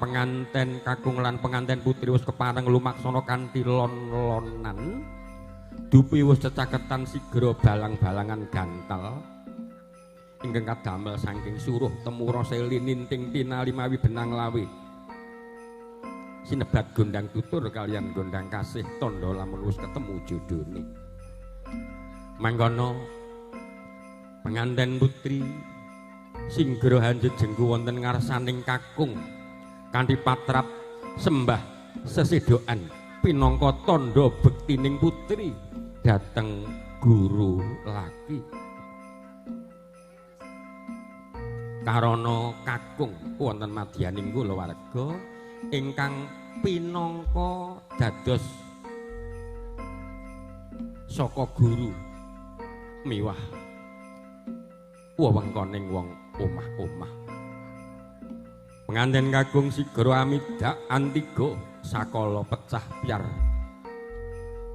Penganten kakung lan penganten putri wis kepareng lumaksana kanthi lon-lonan. Dupi wis cecaketan sigra balang-balangan gantal ingkang kadamel saking suruh temura seli ninting tinali mawi benang lawe. Sinebat gondang tutur kalian gondang kasih tandha lamun wis ketemu jodhone. Mangkono penganten putri singgra hanjejengku wonten ngarsaning kakung kanthi patrap sembah sesedokan pinangka tandha bektining putri dhateng guru laki. Karana kakung wonten madyaning kulawarga ingkang pinangka dados saka guru miwah wewengkoning wong omah-omah. Penganten kakung sigra amidak antiga sakala pecah piar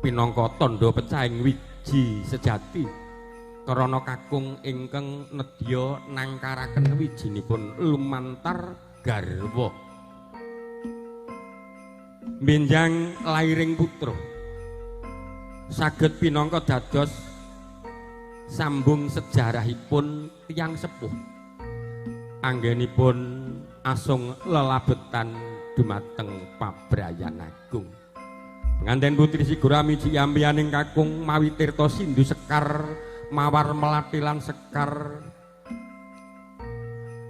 pinangka tandha pecahing wiji sejati krana kakung ingkang nedya nangkaraken wijinipun lumantar garwa. Benjang lairing putra saged pinangka dados sambung sejarahipun tiyang sepuh anggenipun asung lelabetan dumateng pabrayan agung. Penganten putri sigra miji ampiyaning kakung mawi tirta sindu sekar mawar melati lan sekar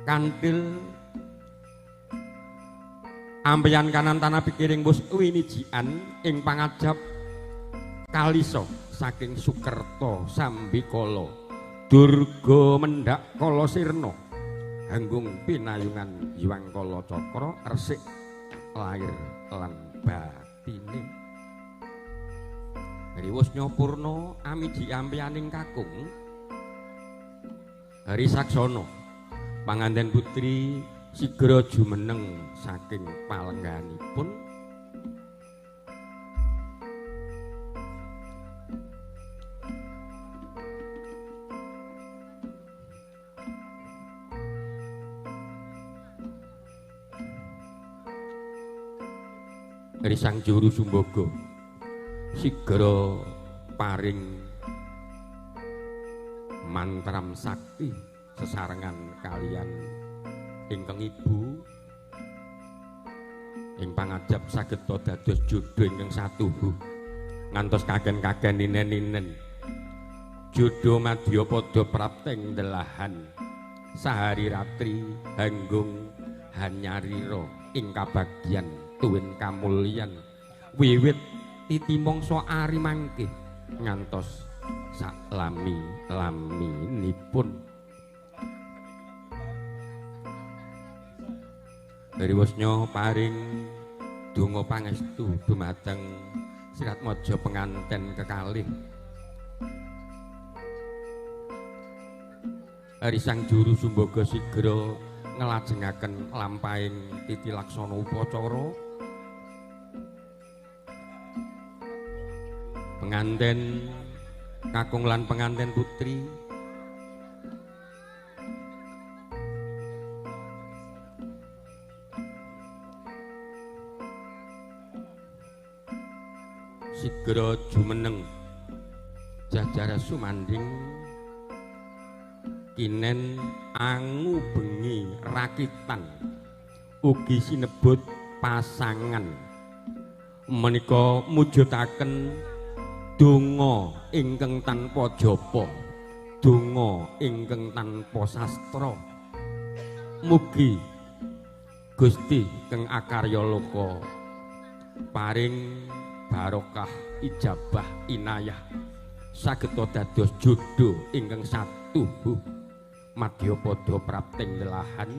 kantil ampiyan kanan tanah pikiring wus winijian ing pangajap kalisa saking Sukerta Sambikala Durga mendak kala sirna hanggung pinayungan Hyang Kala Cakra resik lahir lan batine. Riwus nyopurna amiji ampiyaning kakung Hari Saksana panganten putri sigra jumeneng saking palengganipun. Dari sang juru sumbaga sigra paring mantram sakti sesarengan kalian ingkang ibu ing pangajap saged dados jodho ingkang satuhu ngantos kaken-kaken ninen-ninen jodho madya padha prapteng delahan sahari ratri hanggung hanyarira ing kabagyan tuwin kamulyan wiwit titi mangsa ari mangke ngantos saklami-laminipun. Riwusnya paring donga pangestu dumateng Siratmaja penganten kekalih. Hari sang juru sumbaga sigra nglajengaken lampahing titi laksana upacara. Penganten kakung lan penganten putri sigra jumeneng jajara sumanding kinen angu bengi rakitan ugi sinebut pasangan menika mujudaken donga ingkang tanpa japa, donga ingkang tanpa sastra. Mugi Gusti kang akarya loka paring barokah ijabah inayah saged dados jodho ingkang satuhu madya padha prapting lelahan.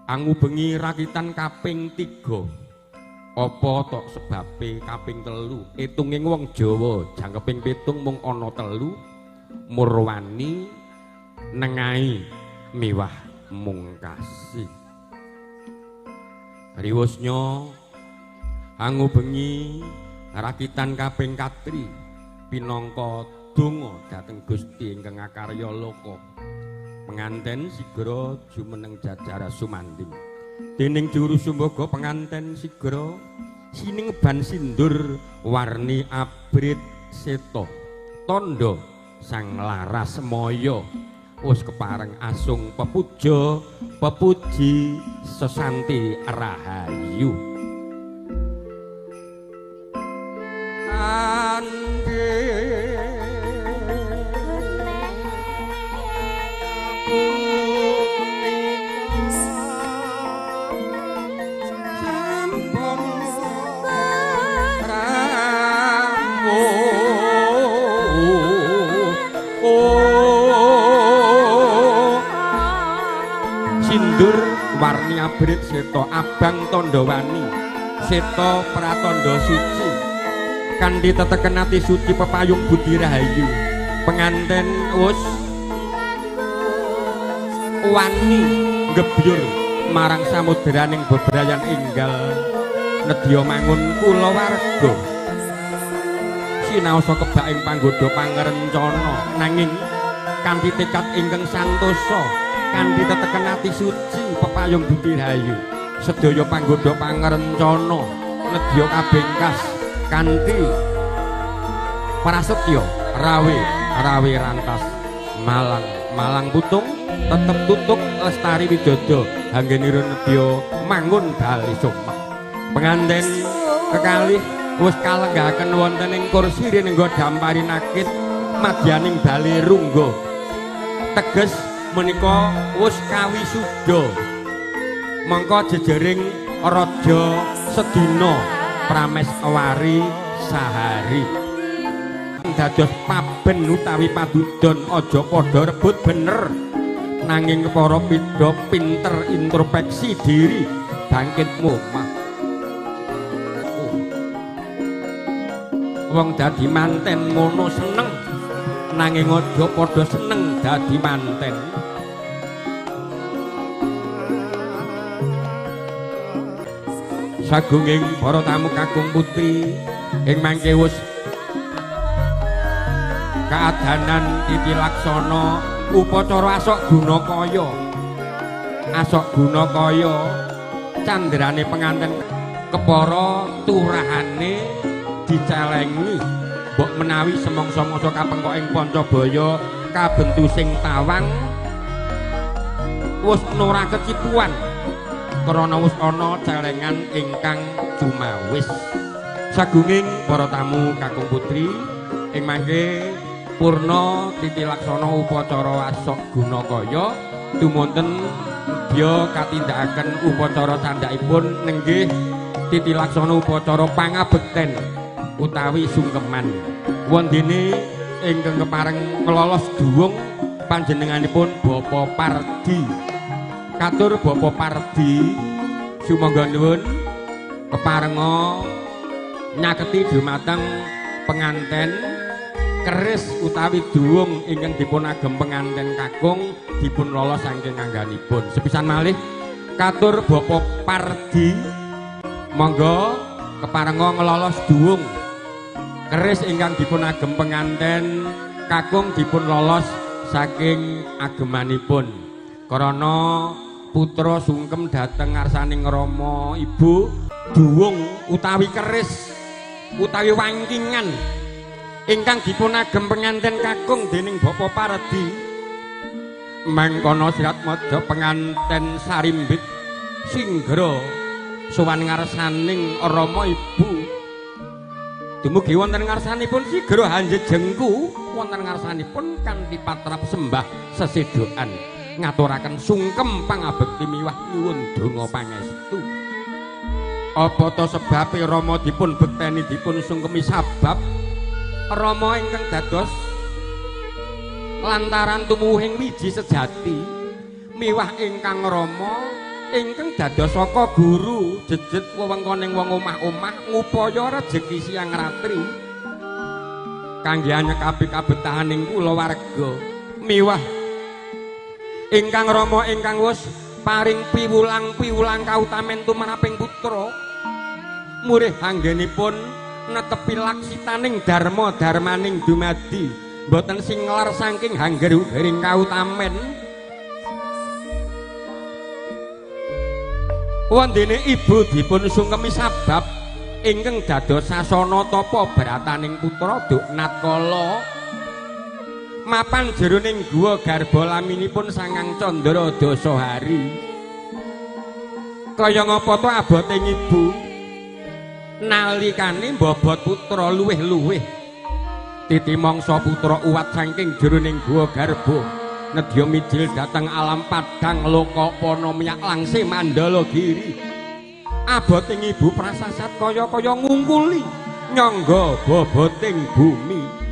Angubengi rakitan kaping 3. Apa tok sebabe kaping 3? Etunging wong Jawa jangkeping 7 mung ana 3, murwani, nengahi, miwah mungkasi. Riwusnya angubengi rakitan kaping 3 pinangka donga dhateng Gusti ingkang akarya loka. Penganten sigra jumeneng jajara sumanding. Dening juru sumbaga penganten sigra siningban sindur warni abrit seta. Tandha sang laras maya wis kepareng asung pepuja pepuji sesanti rahayu. Sindur warni abrit seta abang tandha wani seta pratandha suci kanthi teteken ati suci pepayung budi rahayu. Penganten wis wani nggebyur marang samudraning bebrayan enggal nedya mangun kulawarga. Sinaosa kebak ing panggodha pangrencana nanging kanthi tekad ingkang santosa kanthi teteken ati suci pepayung budi rahayu sedaya panggodha pangrencana nedya kabengkas kanthi prasetya rawe rawe rantas malang malang putung tetep tutuk lestari widodo anggenira nedya mangun bali somah. Penganten kekalih wis kalenggahaken wonten ing kursi rinengga dampari nakit madyaning bali rungga. Teges menika wis kawisuda. Mongko jejering raja sedina prameswari sahari. Dados paben utawi padudon aja padha rebut bener nanging para pidha pinter introspeksi diri bangkit omah. Wong dadi manten ngono seneng nanging aja padha seneng dadi manten. Sagunging para tamu kakung putri ing mangke wis kaadanan titi laksana upacara asok guna kaya. Asok guna kaya candrane penganten kepara turahane dicelengi. Mbok menawi semangsa-mangsa kapengkok ing Pancabaya kabentu sing tawang wis ora kecipuan krana wis ana celengan ingkang cumawis. Sagunging para tamu kakung putri ing mangke purna titi laksana upacara asok guna kaya dumunten nedya katindakaken upacara candhakipun nenggih titi laksana upacara pangabekten utawi sungkeman. Wondene ingkang kepareng nglolos duwung panjenenganipun Bapak Pardi. Katur Bapak Pardi sumangga nuwun keparenga nyaketi dumateng penganten keris utawi duwung ingkang dipun agem penganten kakung dipun lolos saking angganipun. Sepisan malih katur Bapak Pardi monggo keparenga nglolos duwung keris ingkang dipun agem penganten kakung dipun lolos saking agemanipun. Krana putra sungkem dhateng ngarsaning rama ibu duwung utawi keris utawi wangkingan ingkang dipun agem penganten kakung dening Bapak Pardi. Mangkono sirat maja penganten sarimbit singgra sowan ngarsaning rama ibu. Dumugi wonten ngarsanipun sigra hanjejengku wonten ngarsanipun kanthi patrap sembah sesedoan ngaturaken sungkem pangabekti miwah nyuwun donga pangestu. Apa ta sebabe rama dipun bekteni dipun sungkemi sabab rama ingkang dados lantaran tumuwuhing wiji sejati miwah ingkang rama ingkang dados saka guru jejet wewengkoning wong omah-omah ngupaya rejeki siang ratri kangge nyekapi kabetahaning kulawarga miwah ingkang rama ingkang wis paring piwulang-piwulang kautamen tumraping putra murih anggenipun netepi laksitaning dharma dharmaning dumadi mboten singlar saking hangger-hangering kautamen. Wondene ibu dipun sungkemi sabab ingkang dados sasana tapa brataning putra duk natkala mapan jroning guwa garba laminipun sangang candra dasa hari. Kaya ngapa to abote ibu nalikane mbobot putra luwih-luwih titi mangsa putra uwat saking jroning guwa garba nedya mijil dhateng alam padang lokapana miyak langse mandala giri. Aboting ibu prasasat kaya-kaya ngungkuli nyangga boboting bumi.